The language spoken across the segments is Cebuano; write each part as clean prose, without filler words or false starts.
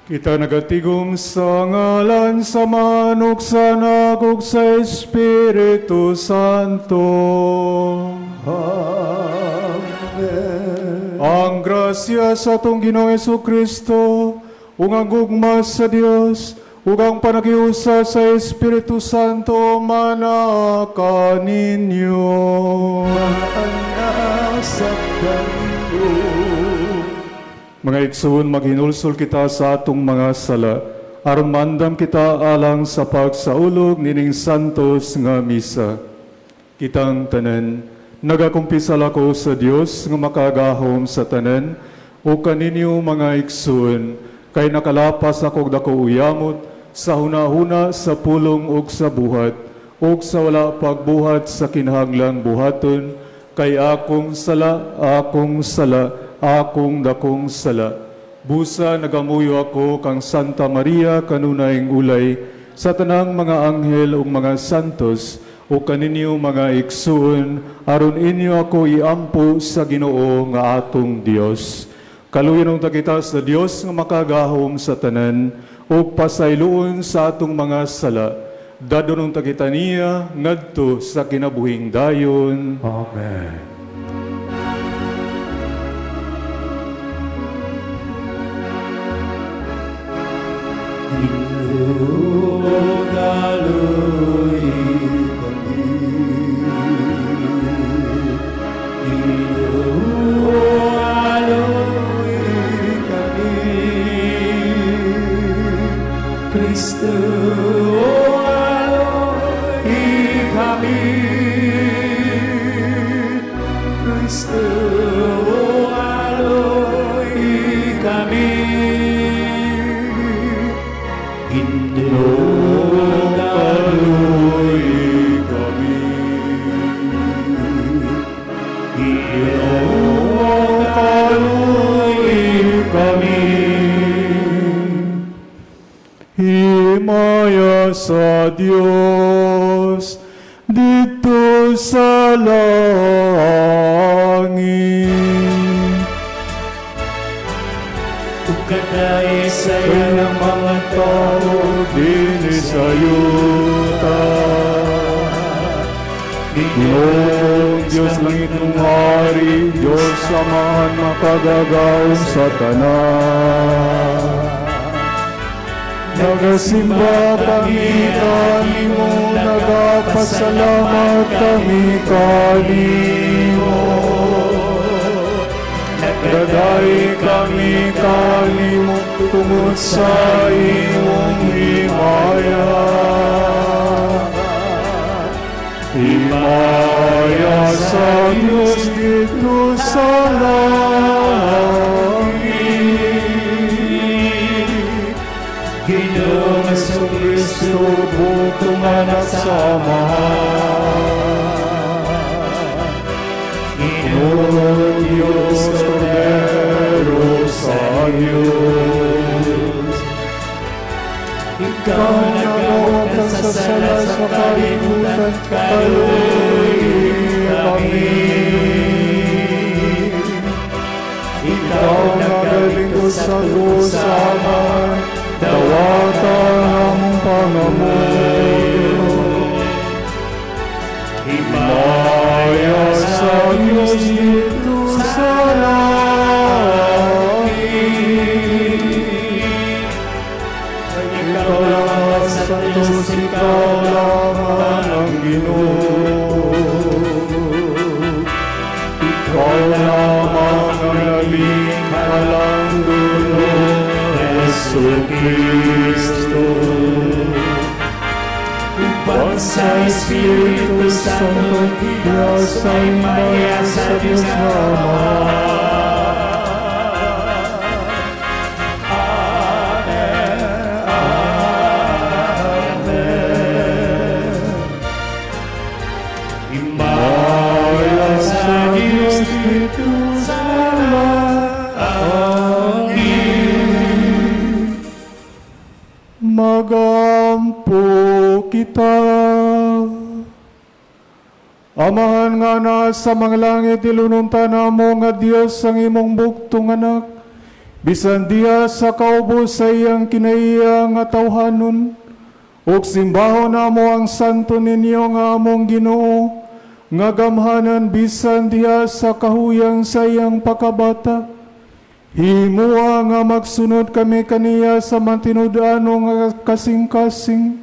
Kita nagatigom sa ngalan sa Amahan ug sa Anak ug sa Espiritu Santo. Amen. Ang grasya sa atong Ginoong Kristo, ug ang gugma sa Dios, ug ang panakiusa sa Espiritu Santo manaa kaninyo. Maanasa kanimo. Mga igsoon, maghinulsol kita sa atong mga sala, aron mandam kita alang sa pagsaulog nining santos nga misa. Kitang tanan, nagakumpisal ako sa Dios nga makagahom sa tanan, ug kaninyo, mga igsoon, kay nakalapas ako dako uyamot sa hunahuna, sa pulong ug sa buhat, ug sa wala pagbuhat sa kinahanglang buhaton, kay akong sala, akong sala, akong dakong sala. Busa nagamuyo ako kang Santa Maria, kanunayng ulay, sa tanang mga anghel ug mga santos, ug kaninyo, mga igsuon, aron inyo ako iampo sa Ginoo nga atong Dios. Kaluyan unta kita sa Dios nga makagahom sa tanan, ug pasayloon sa atong mga sala. Dadon unta kita niya ngadto sa kinabuhing dayon. Amen. Ginoo, kaluoyi kami. Ginoo, kaluoyi kami. Kristo, kaluoyi kami. Kristo, kaluoyi kami. Ginoo, kaluoyi kami. Ginoo, kaluoyi kami. Himaya sa Dios didto sa langit. Ug kadaysayan ang mga tao dinhi sa yuta. Ginoong Diyos, langitnong Hari, Diyos Amahan makagagahom sa tanan. Nagasimba kami kanimo, nagapasalamat kami kanimo. Nagadayi kami kanimo tungod sa imong himaya. Himaya sa Diyos didto sa langit. Ginoong Kristo, bugtong Anak sa Amahan. Ginoong Diyos, Kordero sa Diyos. Ikaw nagawagtang sa sala sa kalibutan, kaluoyi kami. Ikaw nagalingkod sa tuo sa Amahan, dawata among pangamuyo. Himaya sa Diyos didto sa langit. Ikaw lang ang santos, ikaw lamang ang Ginoo. Ikaw lamang ang labing halang dulo, Jesu Kristo. Uban sa Espiritu Santo, Diyos sa himaya sa Diyos na Ama. Amen. Amen. Himaya sa Diyos didto sa langit. Magampo kita. Amahan nga naa sa mga langit, ilununta namo nga Dios ang imong bugtong Anak. Bisan diha sa kaubos sa iyang kinaiya nga tawhanon, ug simbahon namo ang santo ninyo nga among Ginoo, nga gamhanan bisan diha sa kahuyang sa iyang pakabata. Himua nga magsunod kami kaniya sa matinud-ano nga kasing-kasing.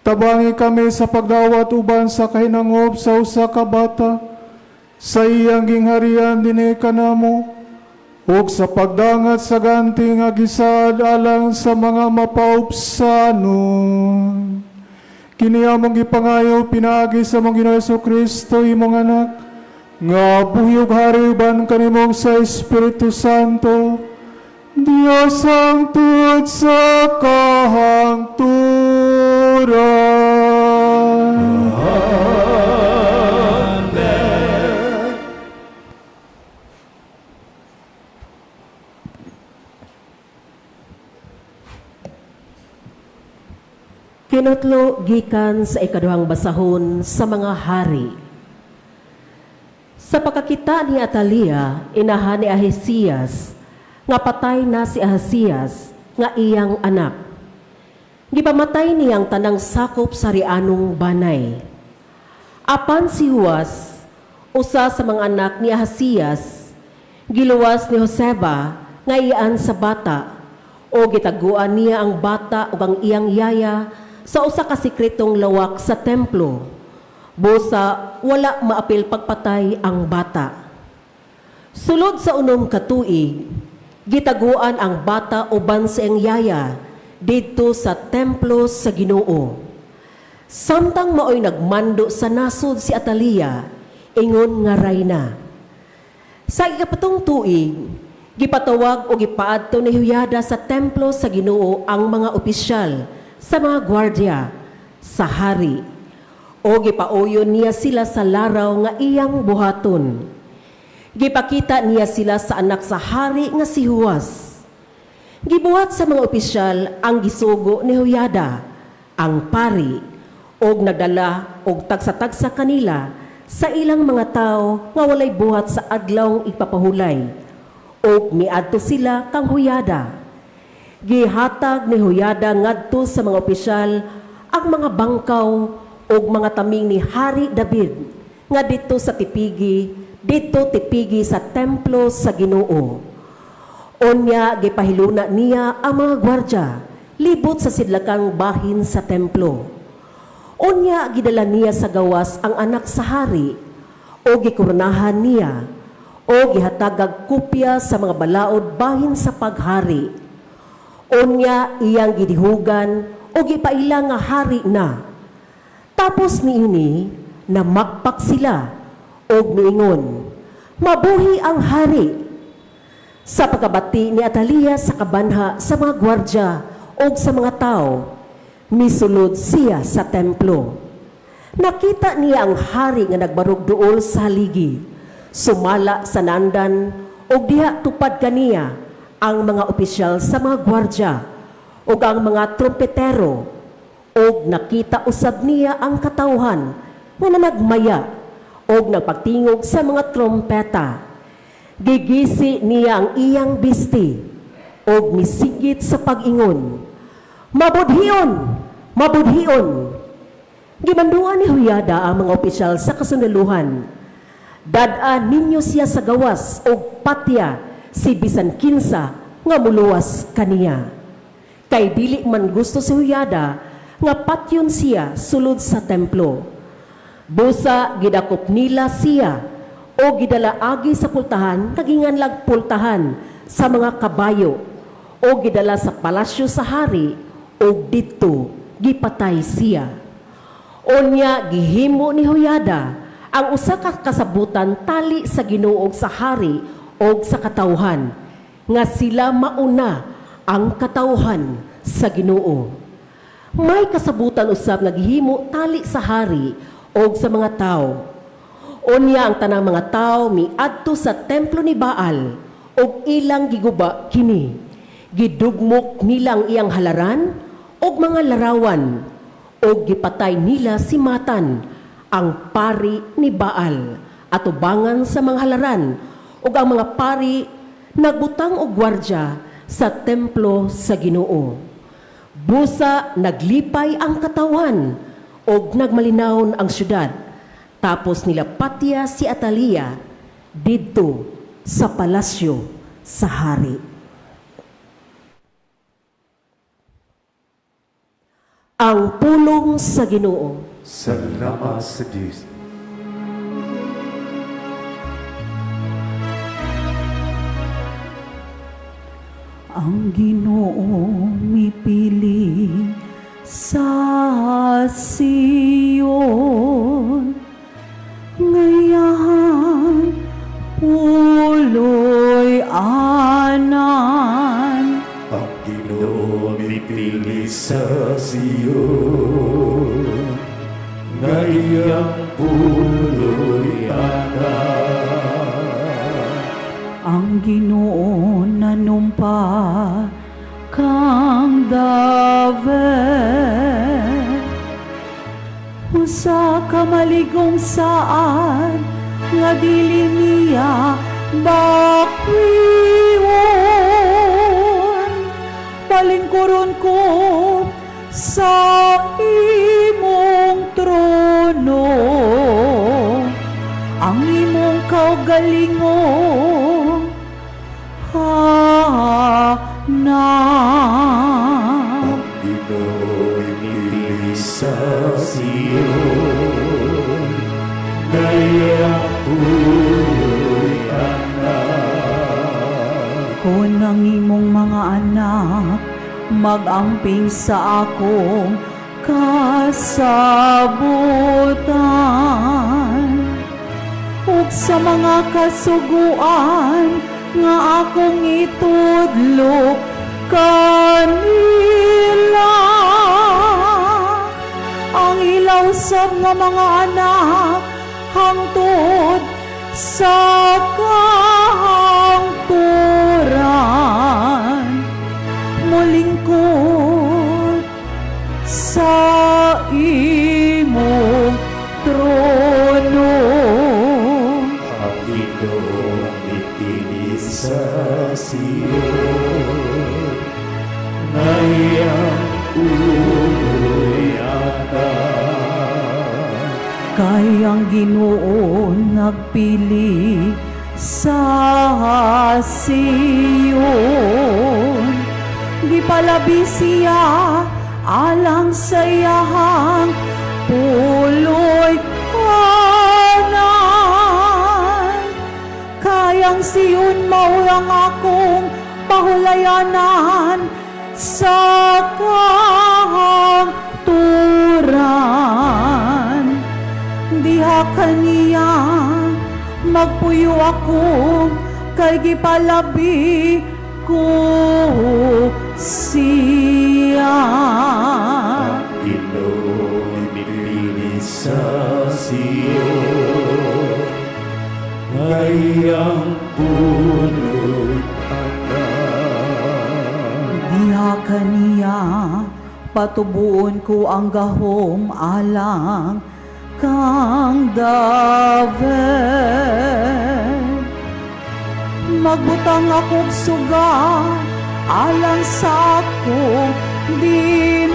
Tabangi kami sa pagdawat uban sa kahinangop sa usa ka bata sa iyang gingharian dinhi kanamo ug sa pagdangat sa ganti nga gisaad alang sa mga mapaupsanon. Kini among gipangayo pinaagi sa among Ginoo Kristo, imong Anak, nga buhi ug hari uban kanimo sa Espiritu Santo, Dios hangtod sa kahangturan. Amen. Kinutlo gikan sa ikaduhang basahon sa mga hari. Sa pagkakita ni Atalia, inahan ni Ahasias, nga patay na si Ahasias, nga iyang anak. Gipamatay niyang tanang sakop sa rianong banay. Apan si Huas, usa sa mga anak ni Ahasias, giluwas ni Joseba nga iyaan sa bata, o gitaguan niya ang bata ug ang iyang yaya sa usa ka sekretong lawak sa templo. Busa wala maapil pagpatay ang bata. Sulod sa 6 ka tuig, gitaguan ang bata uban sa iyang yaya didto sa templo sa Ginoo. Samtang maoy nagmando sa nasod si Atalia, ingon nga rayna. Sa 7 tuig, gipatawag o gipaadto ni Huyada sa templo sa Ginoo ang mga opisyal sa mga gwardya sa hari, o gipauyon niya sila sa laraw nga iyang buhaton. Gipakita niya sila sa anak sa hari nga si Huas. Gibuhat sa mga opisyal ang gisugo ni Huyada, ang pari, og nagdala og tagsa-tagsa kanila sa ilang mga tao nga walay buhat sa adlawng ipapahulay, og miadto sila kang Huyada. Gihatag ni Huyada ngadto sa mga opisyal ang mga bangkaw og mga taming ni Hari David nga didto sa tipigi, didto tipigi sa templo sa Ginoo. Unya gipahiluna niya ang mga gwardya libot sa sidlakang bahin sa templo. Unya gidala niya sa gawas ang anak sa hari o gikoronahan niya o gihatagag kopya sa mga balaod bahin sa paghari. Unya iyang gidihugan o gipaila nga hari na. Tapos niini namakpak sila og miingon, "Mabuhi ang hari!" Sa pagkabati ni Atalia sa kabanha sa mga gwardya og sa mga tao, misulod siya sa templo. Nakita niya ang hari nga nagbarog duol sa haligi, sumala sa nandan, og diha tupad kaniya ang mga opisyal sa mga gwardya ug ang mga trompetero, og nakita usab niya ang katawhan nga nanagmaya og nagpagtingog sa mga trompeta. Gigisi niya ang iyang bisti og misigit sa pag-ingon, "Mabudhion! Mabudhion!" Gimanduan ni Huyada ang mga opisyal sa kasundaluhan, "Dad-a ninyo siya sa gawas og patya si bisan kinsa nga muluwas kaniya." Kay dili man gusto si Huyada nga patyon siya sulod sa templo. Busa gidakop nila siya o gidala agi sa pultahan kaginganlag pultahan sa mga kabayo o gidala sa palasyo sa hari o didto gipatay siya. Unya gihimo ni Huyada ang usa ka kasabutan tali sa Ginoo sa hari og sa katawhan nga sila mauna ang katawhan sa Ginoo. May kasabutan usab nga gihimo tali sa hari og sa mga tawo. Unya ang tanang mga tawo miadto sa templo ni Baal og ilang giguba kini. Gidugmok nila ang iyang halaran og mga larawan og gipatay nila si Matan, ang pari ni Baal, atubangan sa mga halaran, ug ang mga pari Nagbutang og gwardya sa templo sa Ginoo. Busa naglipay ang katawhan og nagmalinawon ang syudad. Tapos nila patya si Atalia didto sa palasyo sa hari. Ang pulong sa Ginoo. Salamat sa Diyos. Ang Ginoo mipili sa Sion, ngayan puloy anan. Ang Ginoo mipili sa Sion, nga iyang puloy anan. Ang Ginoo nanumpa kang David, usa ka maligong saan nga dili niya bakwion. Palingkuron ko sa imong trono ang imong kaugalingon hanap. Ang Ginoo mipili sa Sion, nga iyang puloy anan. Kon ang imong mga anak magamping sa akong kasabutan ug sa mga kasuguan nga akong itudlo kanila, ang ilaw sab nga mga anak hangtod sa kahangturan molingkod sa imong trono. Ang Ginoo mipili sa Sion, nga iyang puloy anan. Kay ang Ginoo nagpili sa Sion, gipalabi siya alang sa iyahang puloy anan. Kay ang Sion mao ang akong pahulayanan sa kahangturan. Diha kaniya magpuyo ako kay gipalabi ko siya. Ang Ginoo mipili sa Sion, nga iyang puloy anan. Diha kaniya patubuon ko ang gahom alang kang David. Magbutang akong suga alang sa akong dinihon.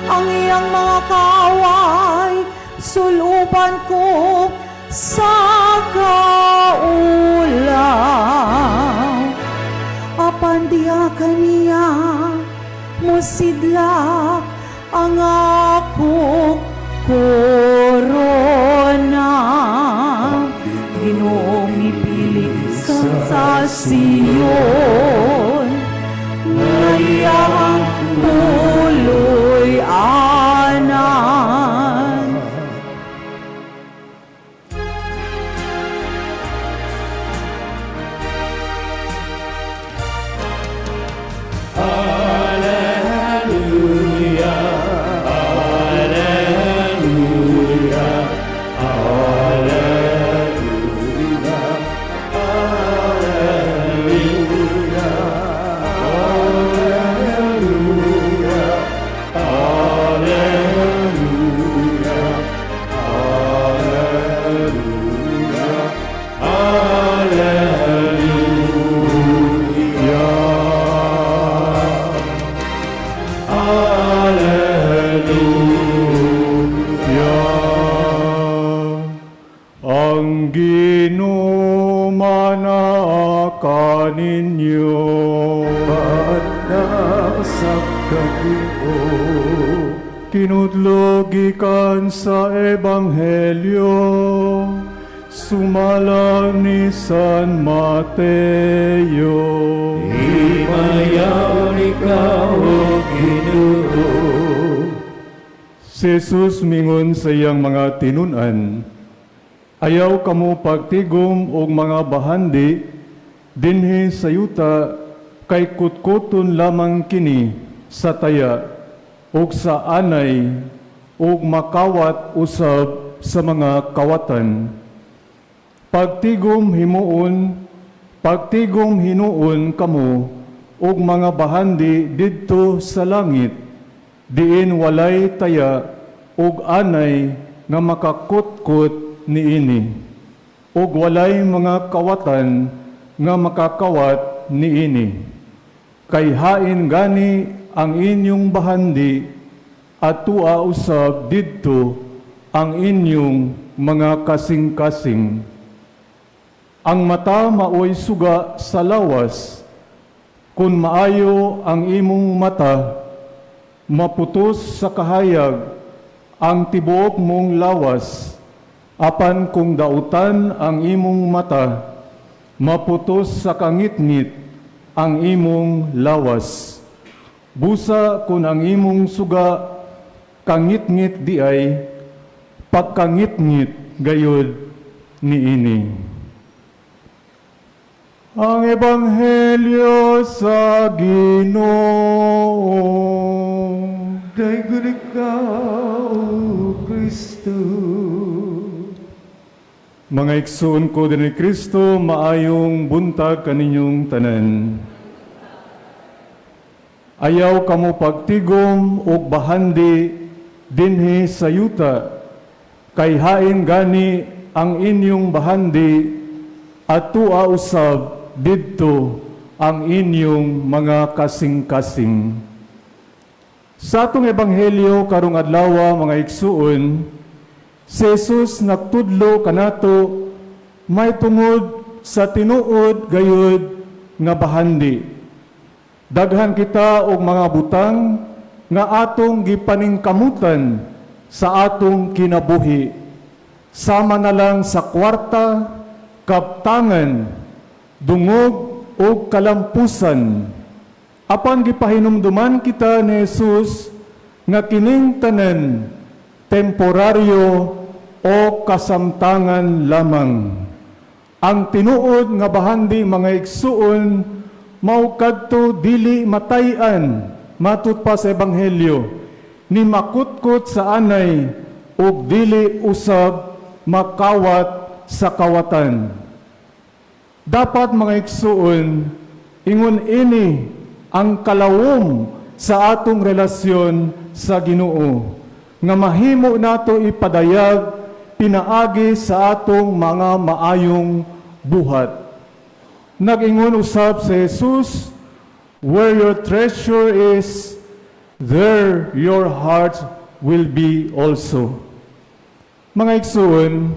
Ang iyang mga kaaway suluban ko sa kaulaw. Apan diha kaniya mosidlak ang akong korona. Ginoo mipili ka sa Sion, nga iyang puloy anan. Alleluia, Alleluia, Alleluia, Alleluia. kaninyo. Maandang sa kanimo. Kinudlo gikan sa Ebanghelyo sumala ni San Mateo. Himayaon ikaw, O Ginoo. Si Jesus mingon sa iyang mga tinunan, "Ayaw kamo pagtigom og mga bahandi dinhi sa yuta, kay kutkuton lamang kini sa taya ug sa anay ug makawat usab sa mga kawatan. Pagtigom hinuon kamo og mga bahandi didto sa langit, diin walay taya ug anay nga makakutkot niini, ug walay mga kawatan nga makakawat niini. Kay hain gani ang inyong bahandi, atua usab didto ang inyong mga kasing-kasing. Ang mata maoy suga sa lawas. Kung maayo ang imong mata, maputos sa kahayag ang tibuok mong lawas. Apan kung dautan ang imong mata, maputos sa kangitngit ang imong lawas. Busa kung ang imong suga kangitngit diay, pagkangitngit gayud niini." Ang Ebanghelyo sa Ginoo. Daygon ikaw, O Kristo. Mga igsoon ko din ni Kristo, maayong buntag kaninyong tanan. Ayaw kamo pagtigom og bahandi dinhi sa yuta, kay hain gani ang inyong bahandi, atua usab didto ang inyong mga kasing-kasing. Sa atong ebanghelyo karong adlaw, mga igsuon, si Jesus nagtudlo kanato may tungod sa tinuod gayud nga bahandi. Daghan kita og mga butang nga atong gipaningkamutan sa atong kinabuhi. Sama na lang sa kwarta, kaptangan, dungog o kalampusan. Apan gipahinumduman kita ni Jesus nga kining tanan temporaryo o kasamtangan lamang. Ang tinuod nga bahandi, mga igsuon, mao kadto dili matayan, matud pa sa ebanghelyo, ni makutkot sa anay ug dili usab makawat sa kawatan. Dapat, mga igsuon, ingon ini ang kalawom sa atong relasyon sa Ginoo nga mahimo nato ipadayag pinaagi sa atong mga maayong buhat. Nag-ingon usab si Jesus, "Where your treasure is, there your heart will be also." Mga igsuon,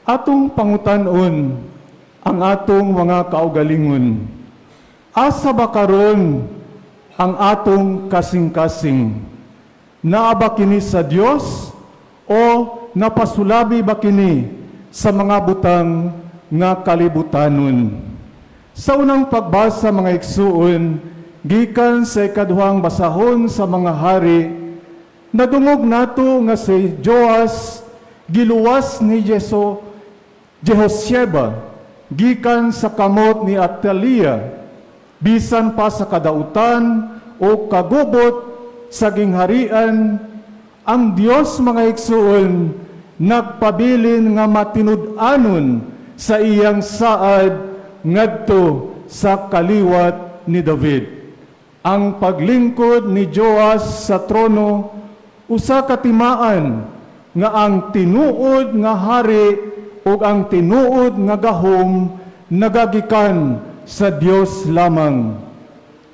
atong pangutan-on ang atong mga kaugalingon. Asa ba karon ang atong kasing-kasing? Naa ba kini sa Dios o napasulabi ba kini sa mga butang nga kalibutanon? Sa unang pagbasa, mga igsuon, gikan sa ikaduhang basahon sa Mga Hari, nadungog nato nga si Joas giluwas ni Jehosheba gikan sa kamot ni Atalia, bisan pa sa kadautan o kagubot sa gingharian. Ang Dios, mga igsuon, nagpabilin nga matinud-anon sa iyang saad ngadto sa kaliwat ni David. Ang paglingkod ni Joas sa trono usa ka timaan nga ang tinuod nga hari ug ang tinuod nga gahom nagagikan sa Dios lamang.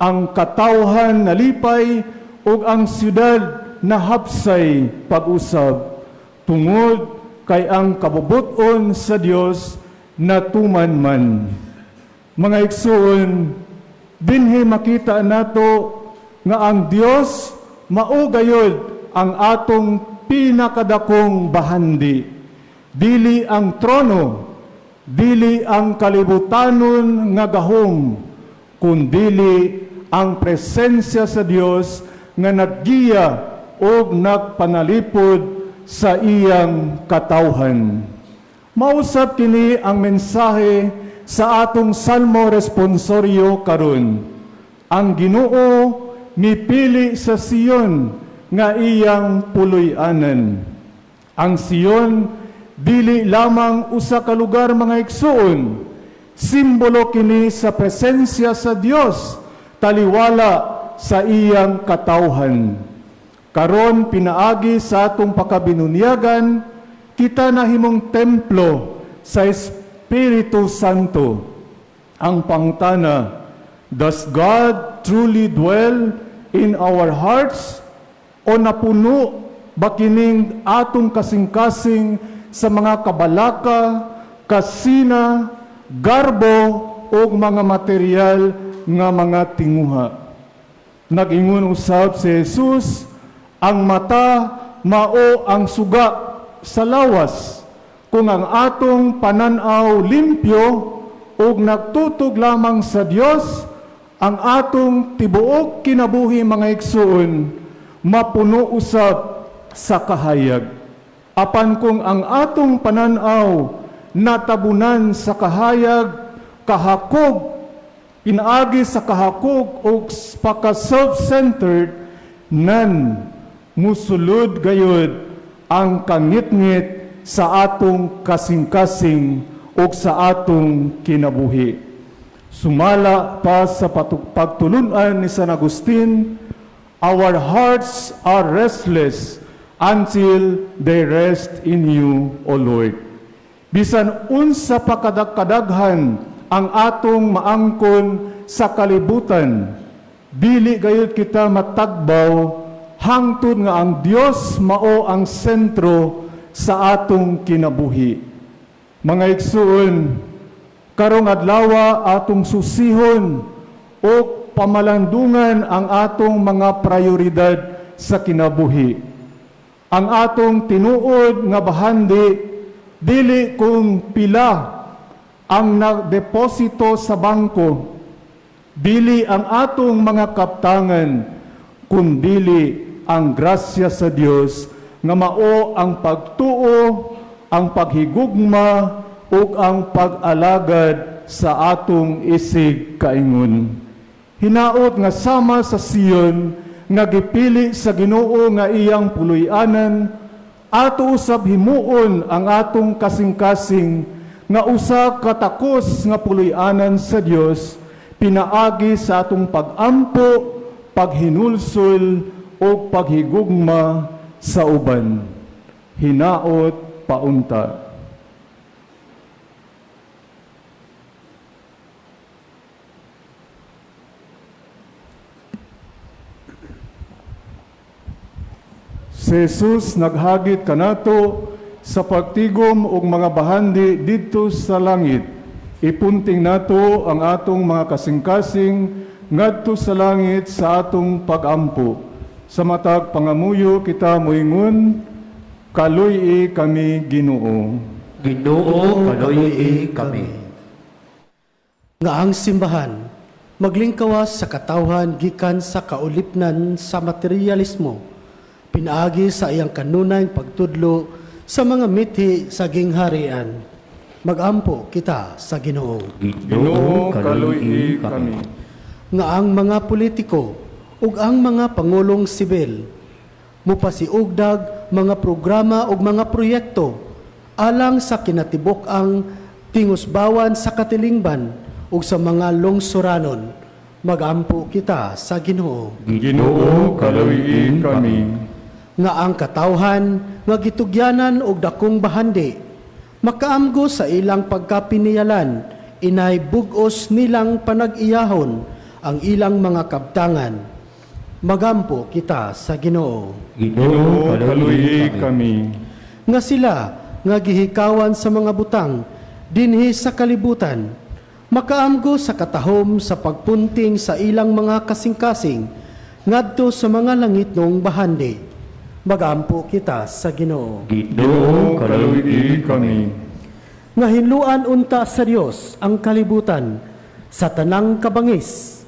Ang katawhan nalipay ug ang syudad nahapsay pag-usab tungod kay ang kabubut-on sa Dios natuman man. Mga igsuon, dinhi makita nato nga ang Dios mao gayud ang atong pinakadakong bahandi. Dili ang trono, dili ang kalibutanon nga gahom, kundili ang presensya sa Dios nga naggiya og nagpanalipod sa iyang katawhan. Mausap kini ang mensahe sa atong Salmo responsoryo karon. Ang Ginoo mipili sa Sion nga iyang puloy-anan. Ang Sion dili lamang usa ka lugar, mga igsuon. Simbolo kini sa presensya sa Dios, taliwala sa iyang katawhan. Karon, pinaagi sa atong pakabinunyagan, kita nahimong templo sa Espiritu Santo. Ang pangutana, does God truly dwell in our hearts o napuno ba kining atong kasing-kasing sa mga kabalaka, kasina, garbo o mga material nga mga tinguha? Nag-ingon usab si Jesus, ang mata mao ang suga sa lawas. Kung ang atong pananaw limpyo ug nagtutog lamang sa Dios, ang atong tibuok kinabuhi, mga igsuon, mapuno usab sa kahayag. Apan kung ang atong pananaw natabunan sa kahayag, kahakog, pinaagi sa kahakog o paka self-centered, nan musulod gayud ang kangitngit sa atong kasing-kasing o sa atong kinabuhi. Sumala pa sa pagtulunan ni San Agustin, "Our hearts are restless until they rest in you, O Lord." Bisan unsa pa kadaghan ang atong maangkon sa kalibutan, dili gayud kita matagbaw hangtod nga ang Dios mao ang sentro sa atong kinabuhi. Mga igsuon, karong adlawa atong susihon o pamalandungan ang atong mga prioridad sa kinabuhi. Ang atong tinuod nga bahandi dili kung pila ang nagdeposito sa bangko, dili ang atong mga kaptangan, kundili ang grasya sa Dios nga mao ang pagtuo, ang paghigugma ug ang pag-alagad sa atong isig kaingon. Hinaot nga sama sa Sion nga gipili sa Ginoo nga iyang puloy-anan, ato usab himuon ang atong kasing-kasing nga usa ka takos nga puloy-anan sa Dios pinaagi sa atong pag-ampo, paghinulsol o paghigugma sa uban. Hinaot paunta. Si Jesus naghagit kanato sa pagtigom og mga bahandi didto sa langit. Ipunting nato ang atong mga kasing-kasing ngadto sa langit sa atong pagampo. Sa matag pangamuyo kita moingon, Kaluy-i kami, Ginoo. Ginoo, kaluy-i kami. Nga ang simbahan maglingkawas sa katawhan gikan sa kaulipnan sa materialismo pinaagi sa iyang kanunay pagtudlo sa mga mithi sa gingharian. Magampo kita sa Ginoo. Ginoo, kaluy-i kami. Nga ang mga politiko ug ang mga pangulong sibil mupasiugdag mga programa ug mga proyekto alang sa kinatibuk-ang tingusbawan sa katilingban ug sa mga lungsuranon. Magampo kita sa Ginoo. Ginoo, kaluy-i kami. Nga ang katawhan nga gitugyanan og dakong bahandi makaamgo sa ilang pagkapiniyalan inay bug-os nilang panag-iyahon ang ilang mga kabtangan. Magampo kita sa Ginoo. Ginoo, kaluy-i kami. Nga sila nga gihikawan sa mga butang dinhi sa kalibutan Makaamgo sa katahom sa pagpunting sa ilang mga kasing-kasing ngadto sa mga langitnong bahandi. Magampo kita sa Ginoo. Ginoo, Ginoo, kaluy-i kami. Nga hinluan unta sa Dios ang kalibutan sa tanang kabangis,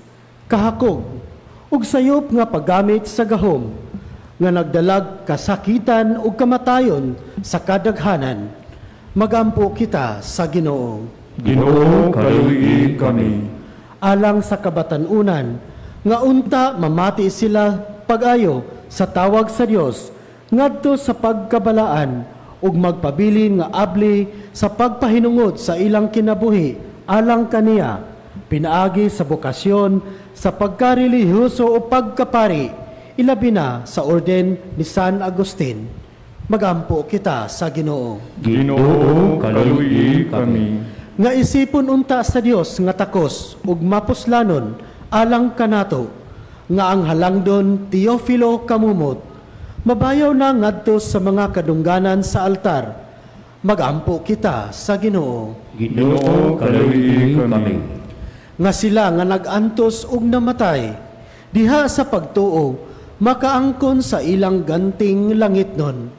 kahakog, ug sayop nga paggamit sa gahom, nga nagdalag kasakitan ug kamatayon sa kadaghanan. Magampo kita sa Ginoo. Ginoo, kaluy-i kami. Alang sa kabatan-unan nga unta mamati sila pag-ayo sa tawag sa Dios ngadto sa pagkabalaan ug magpabilin nga abli sa pagpahinungod sa ilang kinabuhi alang kaniya pinaagi sa bokasyon sa pagkarelihiyoso o pagkapari, ilabi na sa orden ni San Agustin. Magampo kita sa Ginoo. Ginoo, kaluy-i kami. Nga isipon unta sa Dios nga takos ug mapuslanon alang kanato nga ang halangdon Teofilo Kamumot mabayaw na ngadto sa mga kadungganan sa altar. Magampo kita sa Ginoo. Ginoo, kaluy-i kami. Nga sila nga nag-antos ug namatay diha sa pagtuo makaangkon sa ilang ganting langitnon.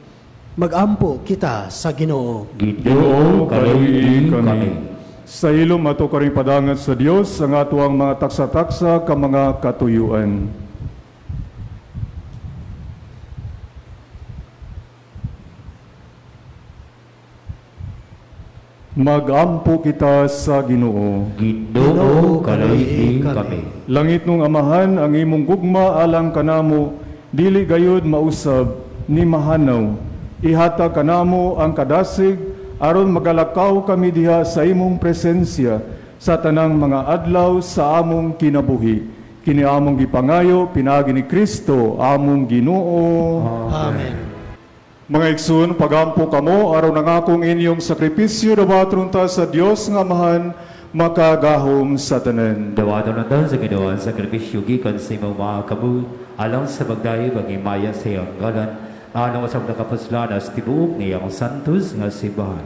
Magampo kita sa Ginoo. Ginoo, kaluy-i kami. Sa ilom ato karing padangat sa Dios ang atuang mga taksa-taksa ka mga katuyuan. Magampo kita sa Ginoo. Ginoo, kaluy-i kami. Langit nung Amahan ang imong gugma alang kanamo, dili gayud mausab ni mahanaw. Ihatag kanamo ang kadasig aron magalakaw kami diha sa imong presensya sa tanang mga adlaw sa among kinabuhi. Kini among gipangayo pinaagi ni Kristo among Ginoo. Amen. Mga igsoon, pagampo kamo aron ang akong inyong sakripisyo dawaton ta sa Dios nga Amahan makagahom sa tanan. Dawaton na sa Ginoo ang sakripisyo gikan sa imong mga kamot alang sa pagdayeg ang himaya sa iyang ngalan alang sa nakapuslanas tibuok niyang santos nga simbahan.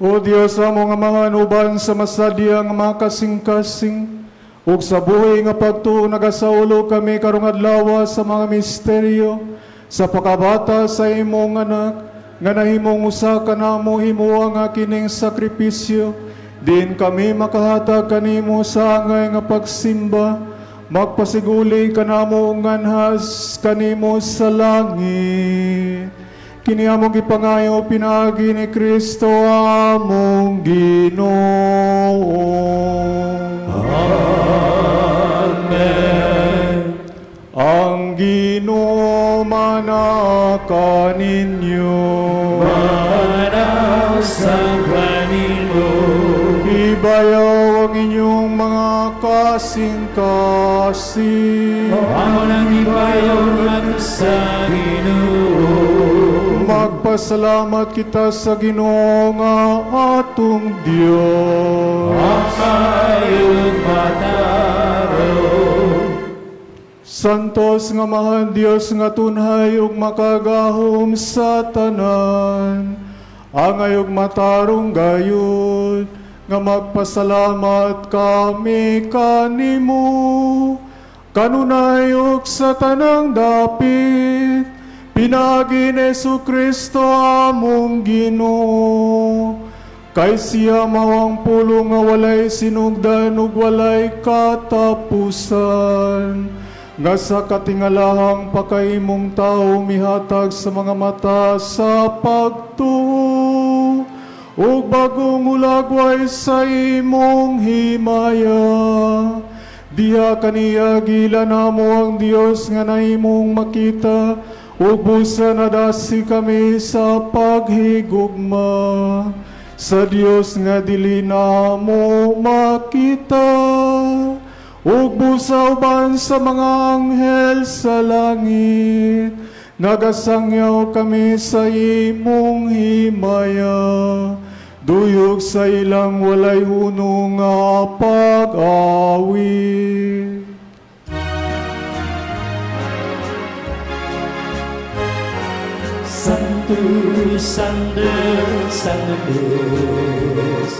O Dios among Amahan, uban sa masadya nga mga kasing-kasing ug sa buhi nga pagtuo nagasaulo kami karong adlaw sa mga misteryo sa pakabata sa imong anak nga nahimong usa kanamo. Himoa nga kining sakripisyo din kami makahatag kanimo sa angay nga pagsimba magpasiguli kanamo nganhas kanimo sa langit. Kini among gipangayo pinaagi ni Kristo among Ginoo. Amen. Ang Ginoo manaka ninyo. Ibayaw ang inyong mga kasing-kasing. Amo nang ibayaw sa Ginoo. Magpasalamat kita sa Ginoo nga atong Dios. Ayong matarong. Santos nga Amahan, Dios nga tunhay ug makagahom sa tanan, angay ug matarong gayud nga magpasalamat kami kanimo kanunay ug sa tanang dapit pinaagi ni Kristo among Ginoo. Kay siya mao ang pulong nga walay sinugdan ug walay katapusan, nga sa katingalahang pakaimong tao mihatag sa mga mata sa pagtuo ug bagong hulagway sa imong himaya. Diha kaniya gila namo ang Dios nga nahimong makita ug busa nadasi kami sa paghigugma sa Dios nga dili namo makita ug busa uban sa mga anghel sa langit nagasangyaw kami sa imong himaya duyog sa ilang walay hunong nga pag-awit. Santo, Santo, Santo Diyos.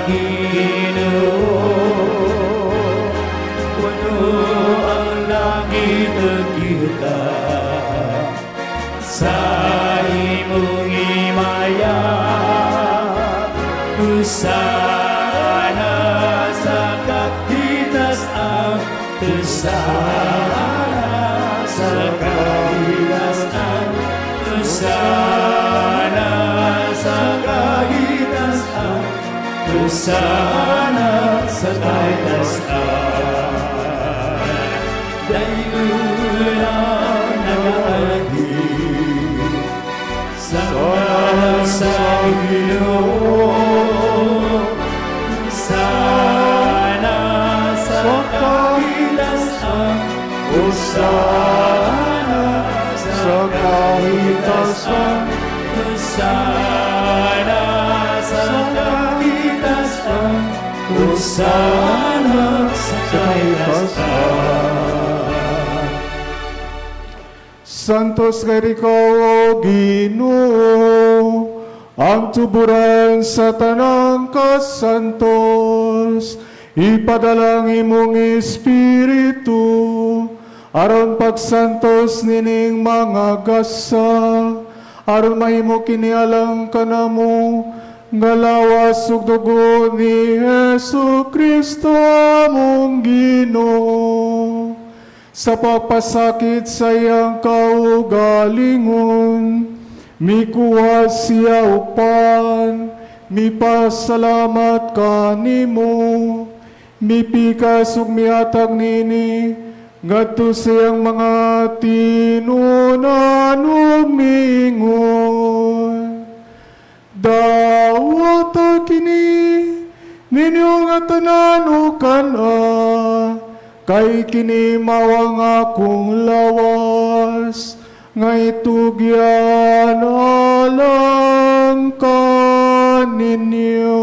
Ginoo, puno ang langit ug yuta sa imong himaya. Hosana sa kahitasan, Hosana sa kahitasan, Hosana sa kahitasan, Hosana sa kahitasan. Dayulang nagaagi sa ngalan sa Ginoo. Hosana sa kahitasan, Hosana sa kahitasan, Hosana sa kahitasan, Hosana sa kahitasan. Santos kay ikaw, O Ginoo, ang tuburan sa tanang kasantos. Ipadala ang imong Espiritu, aron pagsantos nining mga gasa, aron mahimo kini alang kanamo, nga lawas ug dugo ni Hesu Kristo among Ginoo. Sa pagpasakit sa iyang kaugalingon, mikuha siya upan, mipasalamat kanimo, mipikas ug mihatag nini, ngadto sa iyang mga tinunan ug miingon. Dawata kini ninyo nga tanan ug kan-a, kay kini mao ang akong lawas, nga itugyan alang kaninyo.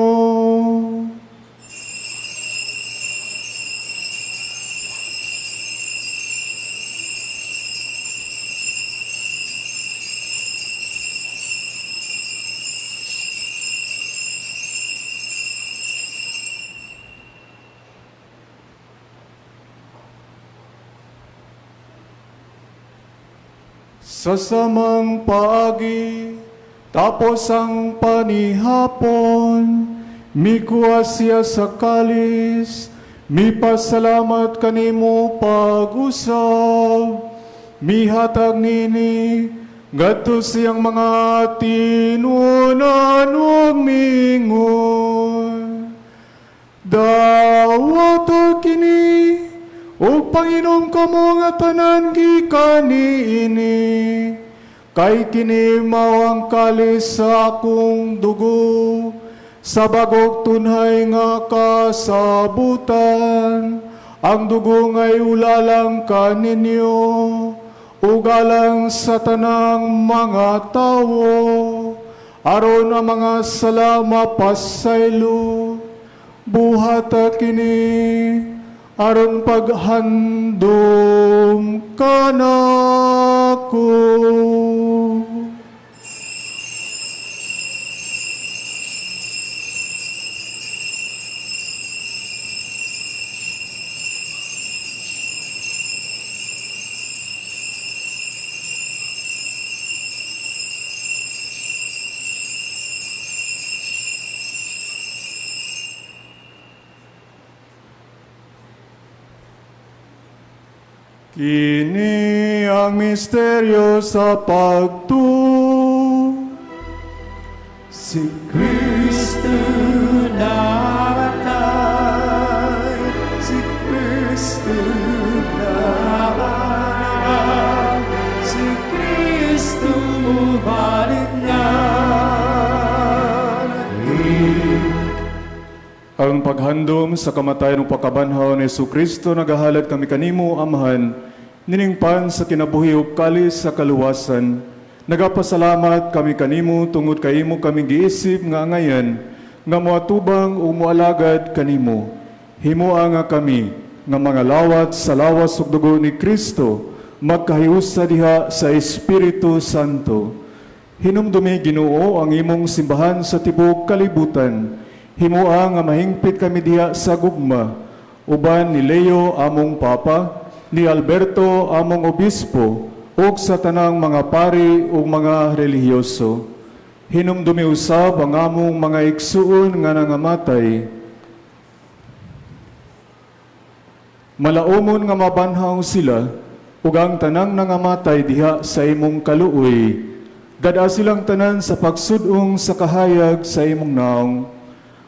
Sa samang paagi, tapos ang panihapon, mikuha siya sa kalis, mipasalamat kanimo pag-usab, mihatag nini, ngadto siyang mga tinunan ug miingon. Dawata kini, ug panginom kamo nga tanan gikan niini, kay kini mao ang kalis sa akong dugo, sa bagong tunhay nga kasabutan, ang dugo nga'y ulalang kaninyo, ug alang sa tanang mga tawo, aron ang mga sala mapasaylo. Buhata kini, aron paghandom kanako. Kini ang misteryo sa pagtuo. Si Kristo namatay, si Kristo nabanhaw, si Kristo mubalik na. Ang paghandom sa kamatayan ug pagkabanhaw ni Hesus Kristo, nagahalad kami kanimo, Amahan, nining pan sa kinabuhi ug kalis sa kaluwasan. Nagapasalamat kami kanimo tungod kay imo kami giisip nga angayan nga moatubang ug moalagad kanimo. Himoa nga kami nga mga lawat sa lawas ug dugo ni Kristo magkahiusa diha sa Espiritu Santo. Hinumdumi, Ginoo, ang imong simbahan sa tibuok kalibutan. Himua nga mahingpit kami diha sa gugma, uban ni Leo among Papa, ni Alberto among Obispo, ug sa tanang mga pari ug mga relihiyoso. Hinumdumi usab ang among mga igsuon nga nangamatay. Malaumon nga mabanhaw sila, ug ang tanang nangamatay diha sa imong kaluoy. Gad-a silang tanan sa pagsud-ong sa kahayag sa imong naong.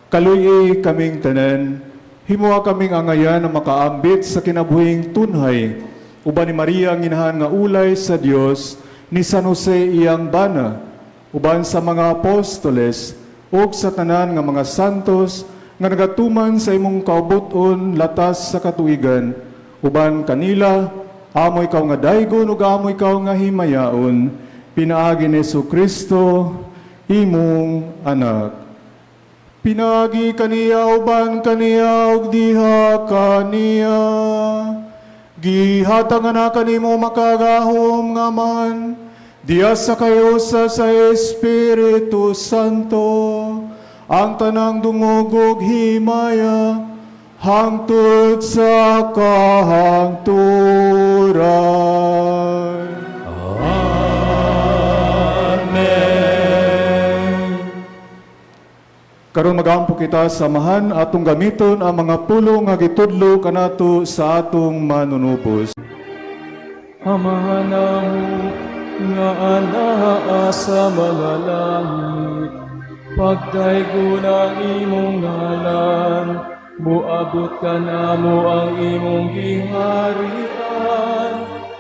Kaluy-i kaming tanan, himua kaming angayan na makaambit sa kinabuhing tunhay, uban ni Maria ang inahan nga ulay sa Dios, ni San Jose iyang bana, uban sa mga apostoles, ug sa tanan nga mga santos, nga nagatuman sa imong kaubuton latas sa katuigan, uban kanila, amo ikaw nga daygon ug amo ikaw nga himayaon, pinaagi ni Kristo imong anak. Pinaagi kaniya uban kaniya ug diha kaniya, gihatag na kanimo makagahom nga man, diya sa kayusa sa Espiritu Santo, ang tanang dungog ug himaya, hangtod sa kahangturan. Amen. Karon magampo kita samahan atong gamiton ang mga pulong nga gitudlo kanato sa atong manunubos. Amahan namo nga anaa sa mga langit, pagdaygon ang imong ngalan, muabot kanamo ang imong giharian,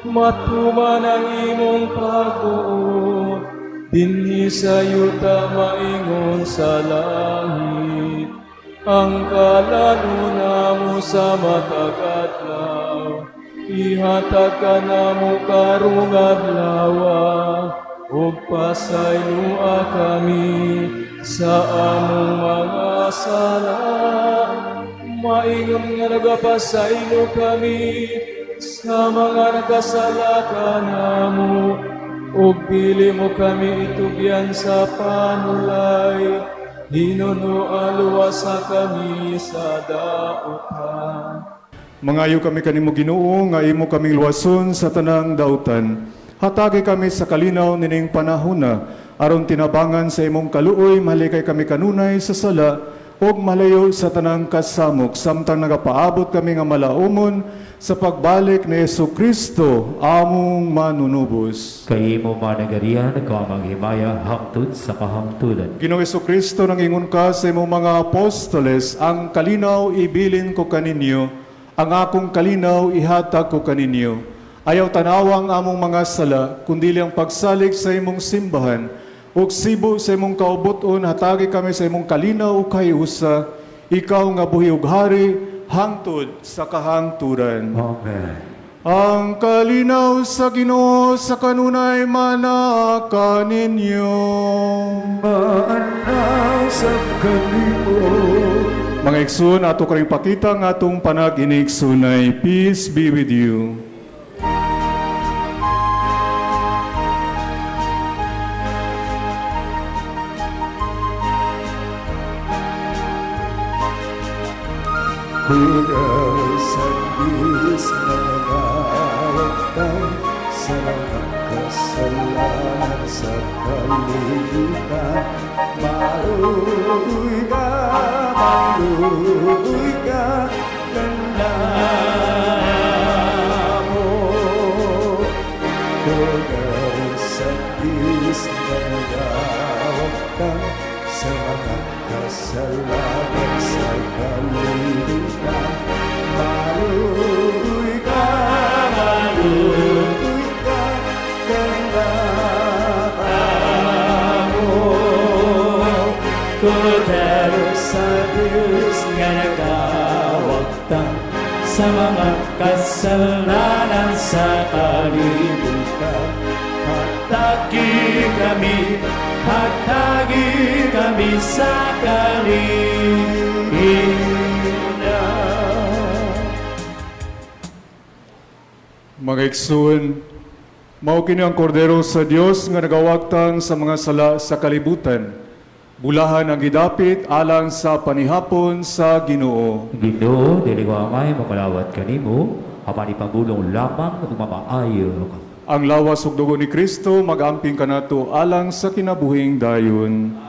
matuman ang imong pagbuot, dinhi sa yuta maingon sa langit. Ang kalan-on namo sa matag adlaw, ihatag kanamo karong adlawa, ug pasayloa kami sa among mga sala, maingon nga nagapasaylo kami sa mga nagkasala kanamo, ug dili mo kami itugyan sa panulay, hinunoa luwasa kami sa dautan. Mangayo kami kanimo Ginoo nga imo kaming luwason sa tanang dautan. Hatagi kami sa kalinaw nining panahona aron tinabangan sa imong kaluoy malikay kami kanunay sa sala ug malayo sa tanang kasamok samtang nagapaabot kami nga malaumon sa pagbalik ni Kristo among manunubos. Kay imo managarian ko ang himaya hangtod sa kahangturan. Ginoong Kristo, nangingon ka sa imong mga apostoles, ang kalinaw ibilin ko kaninyo, ang akong kalinaw ihatag ko kaninyo. Ayaw tanawang among mga sala, kundi ang pagsalig sa imong simbahan. Ug sibo sa imong kaubuton, hatagi kami sa imong kalinaw ug kahiusa, ikaw nga buhi ug hari, hangtod sa kahangturan. Amen. Ang kalinaw sa Ginoo sa kanunay manaka ninyo. Maanaw sa kanimo. Mga igsoon, ato karing pakita ang atong panag-inigsunay. Peace be with you. Hugas sa Diyos na nagawagtang sa mga kasalanan sa kalibutan. Maluoy ka, maluoy ka, kanamo. Hugas sa Diyos na nagawagtang sa mga kasalanan sa kalibutan. Maluoy ka, maluoy ka, kanamo. Kordero sa Diyos nga nagawagtang sa mga kasalanan sa kalibutan. Hatagi kami, hatagi kami sa kalinaw. Mga igsoon, mao kini ang kordero sa Dios nga nagawagtang sa mga sala sa kalibutan. Bulahan ang gidapit alang sa panihapon sa Ginoo. Ginoo, dili ko angay makalawat kanimo, apan ipabulong lamang ug mamaayo ako. Ang lawas ug dugo ni Kristo magamping kanato alang sa kinabuhing dayon.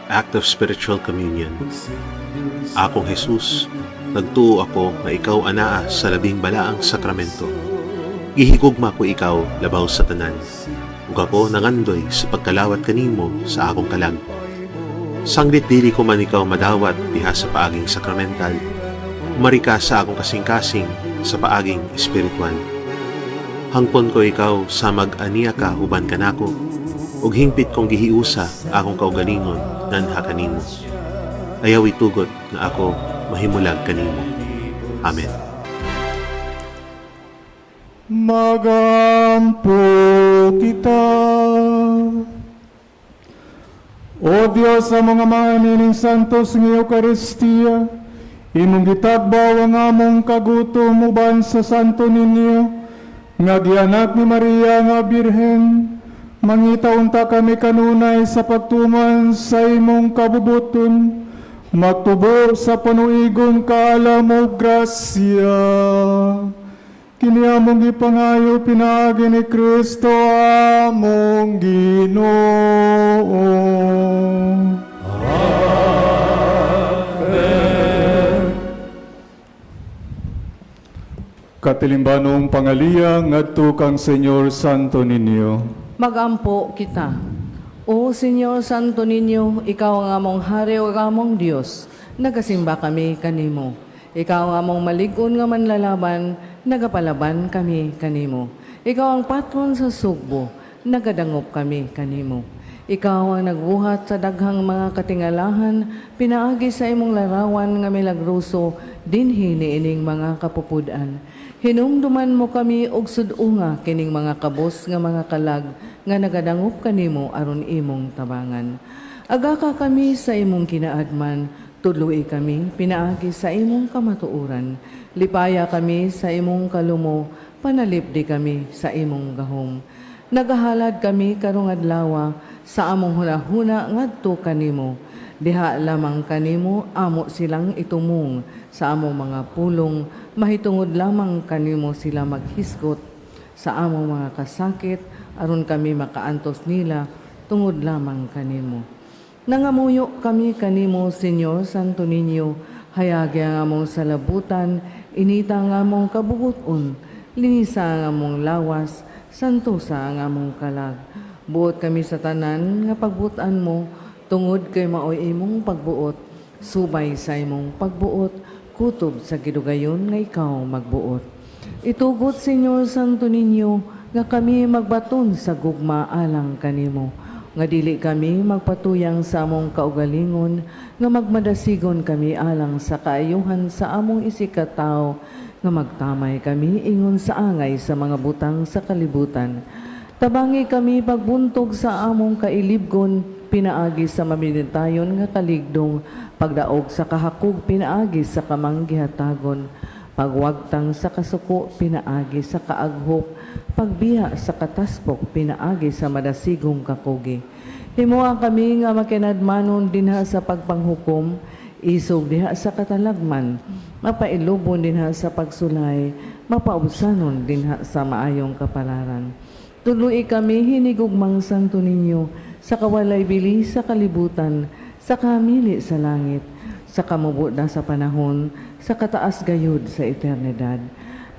Act of Spiritual Communion. Akong Jesus, nagtuo ako nga ikaw anaa sa labing balaang sakramento. Gihigugma ko ikaw labaw sa tanan. Ug ako nangandoy sa pagkalawat kanimo sa akong kalag. Sanglit dili ko man ikaw madawat diha sa paaging sakramental, umari ka sa akong kasing-kasing sa paaging espiritual. Hangpon ko ikaw sa mag-aniya ka uban kanako, ug hingpit kong gihiusa akong kaugalingon nganha kanimo. Ayaw itugot nga ako mahimulag kanimo. Amen. Magampo kita. O Diyos, sa mga nining santos nga Eukaristiya, imong gitagbaw ang among kagutom uban sa Santo Niño, nga gianak ni Maria nga Birhen, mangita unta kami kanunay sa pagtuman sa imong kabubuton, magtubo sa panuigon kaalam ug grasya. Kini among gipangayo pinaagi ni Kristo among Ginoo. Amen. Katilimbanong pangaliya ngadto kang Señor Santo Niño. Magampo kita. O Señor Santo Niño, ikaw ang among hari ug among Dios. Nagasimba kami kanimo. Ikaw ang among malig-on nga manlalaban, nagapalaban kami kanimo. Ikaw ang patron sa Sugbo, nagadangop kami kanimo. Ikaw ang nagbuhat sa daghang mga katingalahan, pinaagi sa imong larawan nga milagroso, dinhi niining mga kapupud-an. Hinumduman mo kami og sud-unga kining mga kabos nga mga kalag nga nagadangop kanimo aron imong tabangan. Agaka kami sa imong kinaadman, tudloi kami pinaagi sa imong kamatuoran. Lipaya kami sa imong kalumo, panalipdi kami sa imong gahom. Nagahalad kami karong adlawa sa among hunahuna ngadto kanimo. Diha lamang kanimo amo silang itumong sa among mga pulong, mahitungod lamang kanimo sila maghisgot sa among mga kasakit aron kami makaantos nila tungod lamang kanimo. Nangamuyo kami kanimo, Señor Santo Niño, hayagi ang among salabutan, inita ang among kabubuton, linisa ang among lawas, santosa ang among kalag. Buot kami sa tanan nga pagbuotan mo, tungod kay maoy imong pagbuot, subay sa imong pagbuot, kutob sa gidugayon nga ikaw magbuot. Itugot, Señor Santo Niño, nga kami magbaton sa gugma alang kanimo, nga dili kami magpatuyang sa among kaugalingon, nga magmadasigon kami alang sa kaayuhan sa among isikatawo, nga magtamay kami ingon sa angay sa mga butang sa kalibutan. Tabangi kami pagbuntog sa among kailibgon, pinaagi sa mamilitayon nga kaligdong, pagdaog sa kahakog, pinaagi sa kamanggihatagon, pagwagtang sa kasuko, pinaagi sa kaaghop, pagbiya sa kataspok, pinaagi sa madasigong kakugi. Himoa kami nga makinadmanon dinha sa pagpanghukom, isog diha sa katalagman, mapailubon dinha sa pagsulay, mapaubsanon dinha sa maayong kapalaran. Tudloi kami hinigugmang Santo Niño, sa kawalay bili sa kalibutan, sa kamili sa langit, sa kamubo na sa panahon, sa kataas gayud sa eternidad.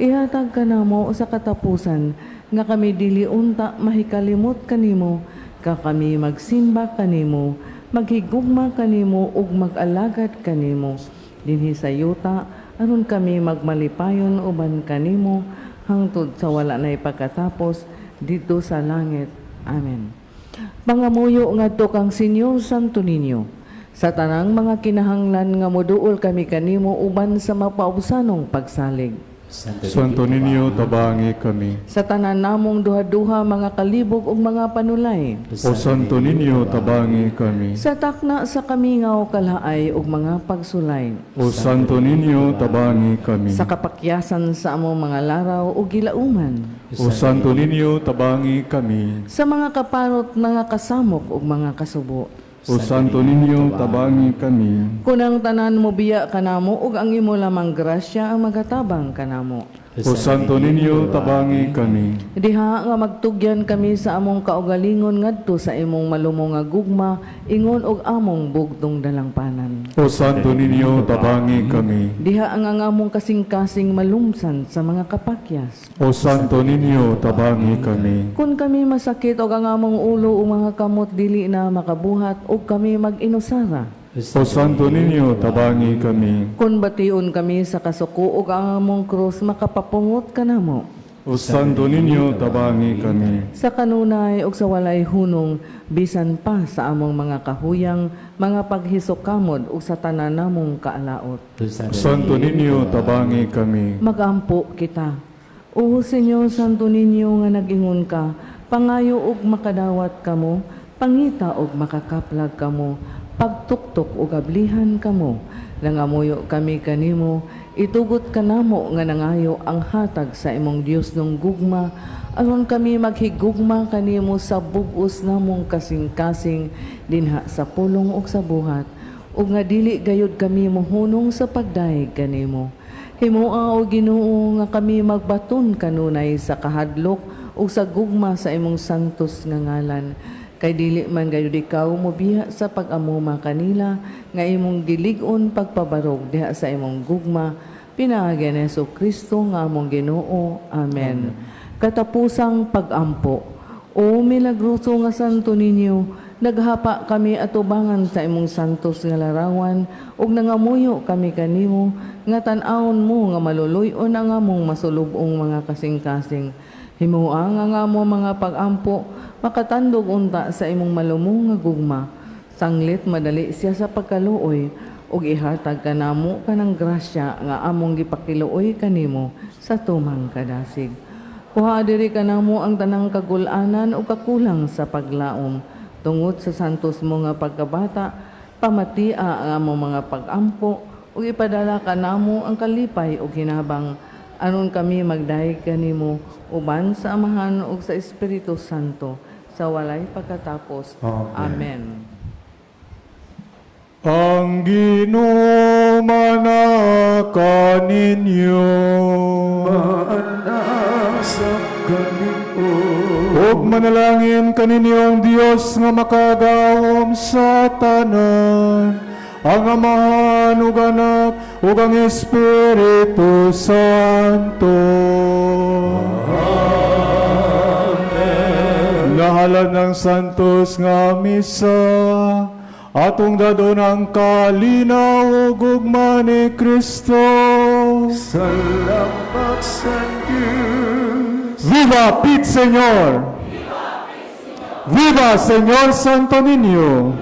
Ihatag ka namo sa katapusan, nga kami dili unta mahikalimot kanimo, ka kami magsimba kanimo, maghigugma kanimo ug mag-alagad kanimo dinhi sa yuta aron kami magmalipayon uban kanimo hangtod sa wala nay pagkatapos didto sa langit. Amen. Pangamuyo ngadto kang Senyor Santo Niño sa tanang mga kinahanglan nga moduol kami kanimo uban sa mapaubsanong pagsalig. Santo Niño, tabangi kami. Sa tanan namong duha-duha mga kalibog ug mga panulay. O Santo Niño, tabangi kami. Sa takna sa kamingaw, kalaay ug mga pagsulay. O Santo Niño, tabangi kami. Sa kapakyasan sa among mga laraw ug gilauman. O Santo Niño, tabangi kami. Sa mga kaparot, mga kasamok ug mga kasubo. O Santo Niño, tabangi kami. Kun ang tanan mobiya kanamo ug ang imo lamang grasya ang magatabang kanamo. O Santo Niño, tabangi kami. Diha nga magtugyan kami sa among kaugalingon ngadto sa imong malumo nga gugma ingon og among bugtong dalangpanan. O Santo Niño, tabangi kami. Diha ang among kasing-kasing malumsan sa mga kapakyas. O Santo Niño, tabangi kami. Kung kami masakit og ang among ulo o mga kamot dili na makabuhat og kami mag-inusara. O Santo Niño, tabangi kami. Kung bation kami sa kasuko ug ang among krus makapapungot kanamo. O Santo Niño, tabangi kami. Sa kanunay ug sa walay hunong bisan pa sa among mga kahuyang, mga paghisokamod ug sa tanan namong kaalaot. Santo Niño, tabangi kami. Magampo kita. O Señor Santo Niño nga nag-ingon ka, pangayo og makadawat kamo, pangita og makakaplag kamo, pagtuktok og ablihan kamo. Nangamuyo kami kanimo, itugot kanamo nga nangayo ang hatag sa imong Diosnong gugma, aron kami maghigugma kanimo sa bug-os namong kasing-kasing dinha sa pulong ug sa buhat, ug nga dili gayud kami mohunong sa pagdayeg kanimo. Himoa, o Ginoo, nga kami magbaton kanunay sa kahadlok ug sa gugma sa imong santos nga ngalan. Kay dili man gayud ikaw mobiya sa pag-amuma kanila nga imong gilig-on pagpabarog diha sa imong gugma pinaagi ni Hesus Kristo nga among Ginoo. Amen. Katapusang pagampo. O milagroso nga Santo Niño, naghapa kami atubangan sa imong santos nga larawan ug nangamuyo kami kanimo nga tan-awon mo nga maluluy-on ang among masulub-ong mga kasing-kasing. Himoa nga ang among mga pagampo makatandog unta sa imong malumo nga gugma. Sanglit madali siya sa pagkaluoy ug ihatag kanamo kanang grasya nga among gipakiluoy kanimo sa tumang kadasig. Kuha diri kanamo ang tanang kagul-anan o kakulang sa paglaom. Tungod sa santos mo nga pagkabata, pamatia ang among mga pagampo ug ipadala kanamo ang kalipay ug hinabang aron kami magdayeg kanimo uban sa Amahan ug sa Espiritu Santo sa walay pagkatapos. Amen. Ang Ginoo manaa kaninyo. Maanasa kanimo. Ug manalangin kaninyo ang Dios nga makagagahom sa tanan, ang Amahan ug Anak ug ang Espiritu Santo. Amen. Nahalad ng santos nga misa, atong dadon ang kalinaw ug gugma ni Kristo. Salamat sa Diyos. Viva Pit Señor! Viva Señor Santo Niño!